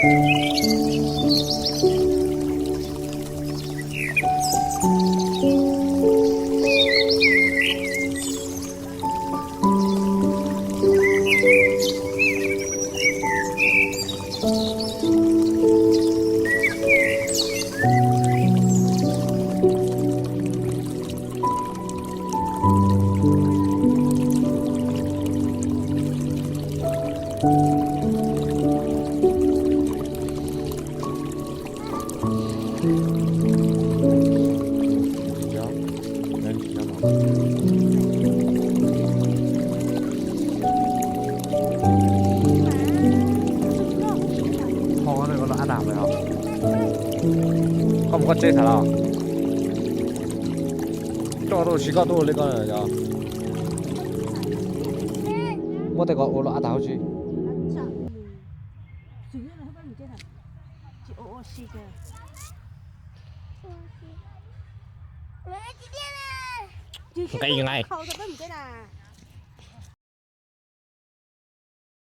Koj mus koj tsev thaum no, coj tuaj si koj tuaj ua li koj yog. Muab tej ko ua los ab tag huv tsi. Nqe nqe.